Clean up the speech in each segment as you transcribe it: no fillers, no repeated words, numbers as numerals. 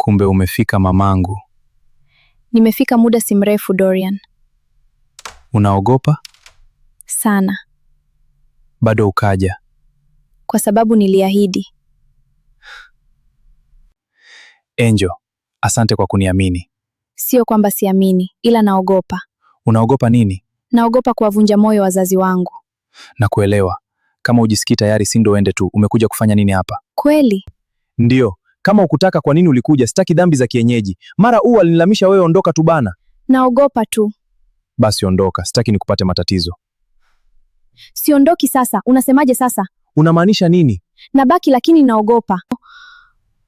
Kumbe umefika mamangu. Nimefika muda si mrefu, Dorian. Unaogopa? Sana. Bado ukaja? Kwa sababu niliahidi. Angel, asante kwa kuniamini. Sio kwamba siamini, ila naogopa. Unaogopa nini? Naogopa kuwavunja moyo wazazi wangu. Nakuelewa. Kama ujisikii tayari, si ndo uende tu. Umekuja kufanya nini hapa? Kweli? Ndio. Kama ukutaka, kwa nini ulikuja? Sitaki dhambi za kienyeji. Mara huu alinilamisha wewe, ondoka tu bana. Naogopa tu. Basi ondoka, sitaki nikupate matatizo. Siondoki sasa. Unasemaje sasa? Unamaanisha nini? Nabaki lakini naogopa.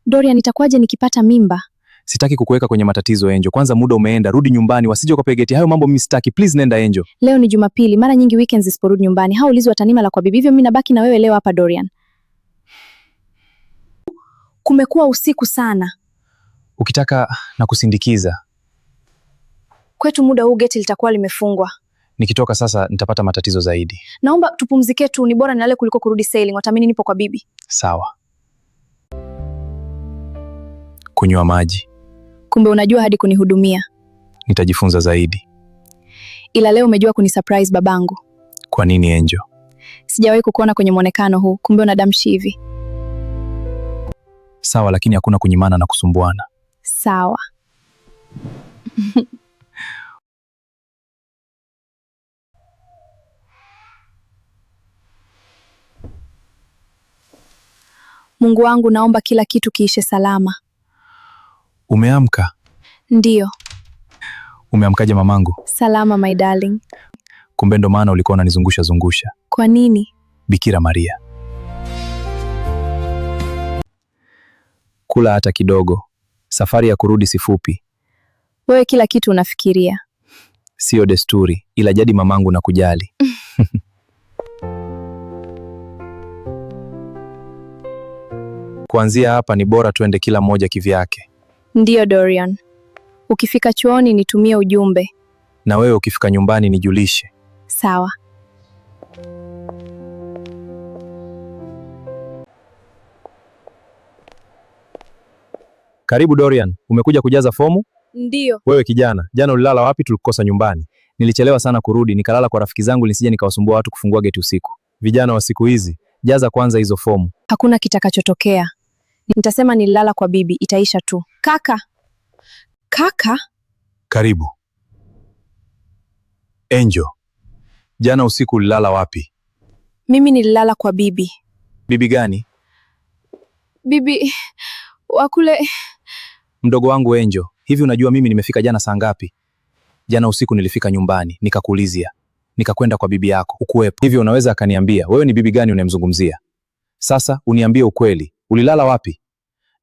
Dorian, itakuwaje nikipata mimba? Sitaki kukuweka kwenye matatizo Angel. Kwanza muda umeenda, rudi nyumbani, wasije wakapiga geti. Hayo mambo mimi sitaki. Please nenda Angel. Leo ni Jumapili, mara nyingi weekends siporudi nyumbani. Hao ulizi watanima la kwa bibi, hivyo mimi nabaki na wewe leo hapa Dorian. Kumekuwa usiku sana. Ukitaka na kusindikiza. Kwetu muda huu geti litakuwa limefungwa. Nikitoka sasa nitapata matatizo zaidi. Naomba tupumzike tu, ni bora nilale kuliko kurudi sailing. Watamini nipo kwa bibi. Sawa. Kunywa maji. Kumbe unajua hadi kunihudumia. Nitajifunza zaidi. Ila leo umejua kunisurprise babangu. Kwa nini Angel? Sijawahi kukuona kwenye mwonekano huu, kumbe una damshi hivi. Sawa, lakini hakuna kunyimana na kusumbuana. Sawa. Mungu wangu, naomba kila kitu kiishe salama. Umeamka? Ndiyo. Umeamkaje mamangu? Salama my darling. Kumbe ndo maana ulikuwa unanizungusha zungusha. Kwa nini? Bikira Maria. Kula hata kidogo. Safari ya kurudi si fupi. Wewe kila kitu unafikiria. Siyo desturi, ila jadi mamangu na kujali. Kuanzia hapa ni bora tuende kila mmoja kivyake. Ndiyo Dorian. Ukifika chuoni nitumie ujumbe. Na wewe ukifika nyumbani nijulishe. Sawa. Karibu Dorian, umekuja kujaza fomu? Ndiyo. Wewe kijana, jana ulilala wapi? Tulikukosa nyumbani. Nilichelewa sana kurudi, nikalala kwa rafiki zangu nisije nikawasumbua watu kufungua geti usiku. Vijana wa siku hizi, jaza kwanza hizo fomu. Hakuna kitakachotokea. Nitasema nililala kwa bibi, itaisha tu. Kaka. Kaka? Karibu. Angel, jana usiku ulilala wapi? Mimi nililala kwa bibi. Bibi gani? Bibi wa kule. Mdogo wangu Angel, hivi unajua mimi nimefika jana saa ngapi? Jana usiku nilifika nyumbani, nikakuulizia. Nikakwenda kwa bibi yako, ukuwepo. Hivyo unaweza akaniambia, wewe ni bibi gani unayemzungumzia? Sasa uniambie ukweli, ulilala wapi?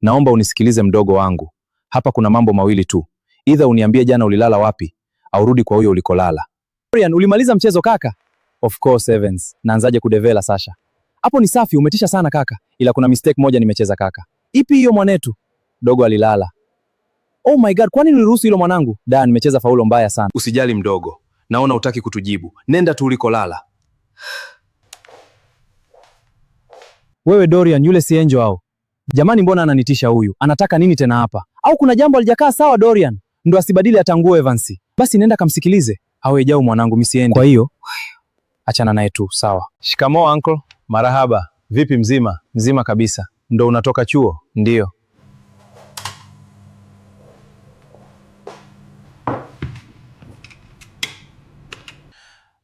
Naomba unisikilize mdogo wangu. Hapa kuna mambo mawili tu. Either uniambie jana ulilala wapi au rudi kwa huyo ulikolala. Dorian, ulimaliza mchezo kaka? Of course Evans. Naanzaje kudevela Sasha? Hapo ni safi, umetisha sana kaka. Ila kuna mistake moja nimecheza kaka. Ipi hiyo mwanetu? Dogo alilala. Oh my God, kwani niliruhusu hilo mwanangu? Da, nimecheza faulo mbaya sana. Usijali mdogo. Naona utaki kutujibu. Nenda tu ulikolala. Wewe Dorian, yule si Angel au? Jamani, mbona ananitisha huyu? Anataka nini tena hapa? Au kuna jambo alijakaa sawa Dorian? Ndo asibadili hata nguo Evans. Basi nenda kamsikilize. Awe jau mwanangu, mimi siendi. Kwa hiyo achana naye tu, sawa. Shikamoo uncle. Marahaba. Vipi mzima? Mzima kabisa. Ndo unatoka chuo? Ndiyo.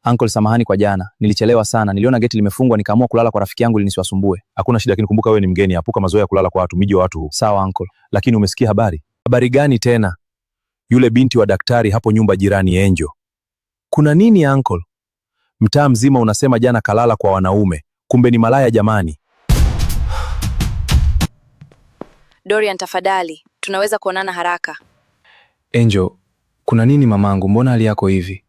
Uncle, samahani kwa jana. Nilichelewa sana. Niliona geti limefungwa nikaamua kulala kwa rafiki yangu ili nisiwasumbue. Hakuna shida, lakini kumbuka wewe ni mgeni, epuka mazoea ya kulala kwa watu, miji wa watu huu. Sawa uncle. Lakini umesikia habari? Habari gani tena? Yule binti wa daktari hapo nyumba jirani Angel. Kuna nini uncle? Mtaa mzima unasema jana kalala kwa wanaume, kumbe ni malaya jamani. Dorian, tafadhali, tunaweza kuonana haraka. Angel, kuna nini mamangu? Mbona hali yako hivi?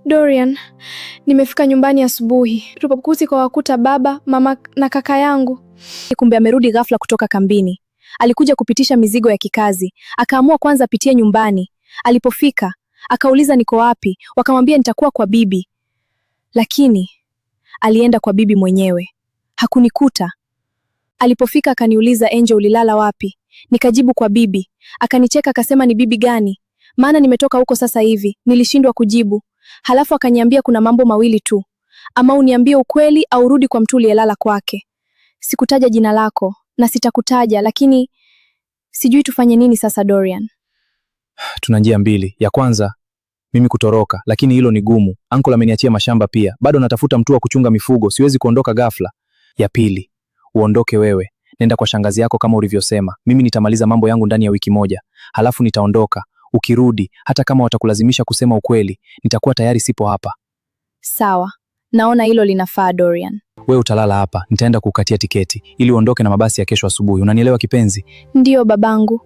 Dorian, nimefika nyumbani asubuhi. Tulipokuti kwa wakuta baba, mama na kaka yangu. Kumbe amerudi ghafla kutoka kambini. Alikuja kupitisha mizigo ya kikazi. Akaamua kwanza apitie nyumbani. Alipofika, akauliza niko wapi, wakamwambia nitakuwa kwa bibi. Lakini alienda kwa bibi mwenyewe. Hakunikuta. Alipofika akaniuliza, Angel, ulilala wapi? Nikajibu kwa bibi. Akanicheka akasema ni bibi gani? Maana nimetoka huko sasa hivi. Nilishindwa kujibu. Halafu akaniambia kuna mambo mawili tu, ama uniambie ukweli au rudi kwa mtu uliyelala kwake. Sikutaja jina lako na sitakutaja, lakini sijui tufanye nini sasa Dorian. Tuna njia mbili. Ya kwanza mimi kutoroka, lakini hilo ni gumu. Uncle ameniachia mashamba pia, bado natafuta mtu wa kuchunga mifugo, siwezi kuondoka ghafla. Ya pili, uondoke wewe, nenda kwa shangazi yako kama ulivyosema. Mimi nitamaliza mambo yangu ndani ya wiki moja, halafu nitaondoka. Ukirudi, hata kama watakulazimisha kusema ukweli, nitakuwa tayari sipo hapa. Sawa, naona hilo linafaa Dorian. Wewe utalala hapa, nitaenda kukatia tiketi ili uondoke na mabasi ya kesho asubuhi. Unanielewa kipenzi? Ndiyo babangu.